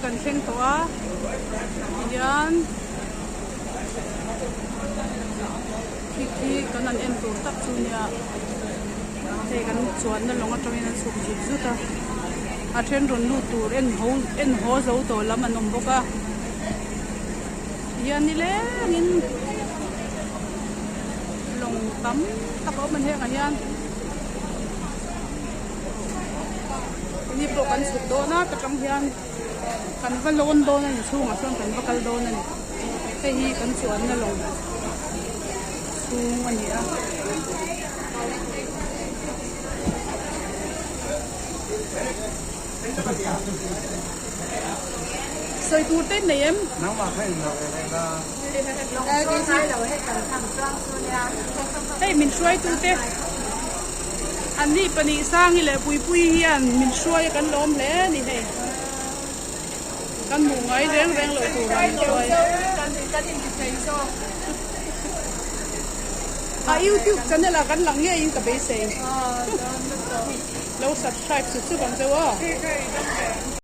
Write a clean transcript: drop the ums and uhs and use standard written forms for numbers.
kan thleng tawh a tihian khi khi kan han en tur tak chu nia hei kan chuanna lawng atangin an chhuk zut zut a a then rawn lut tur en ho en haw zo tawh lam an awm bawk a tihian nilengin lawng tam tak a awm a ni hengah hian. Ni pawh kan chhuk dawn a ta tang hian kan va lawn dawn a ni chhungah chuan kan va kal dawn a ni hei hi kan chuanna lawng chhung a ni a. Sawi tur te nei em? Hei min hruaitu te an ni pahnih Sangi leh Puipuii hian min hruai a kan lawm hle a ni hei kan hmuh ngai reng reng loh turah min hruai a youtube channel ah kan lang ngeiin ka beisei lo subscribe sut sut ang cheu aw.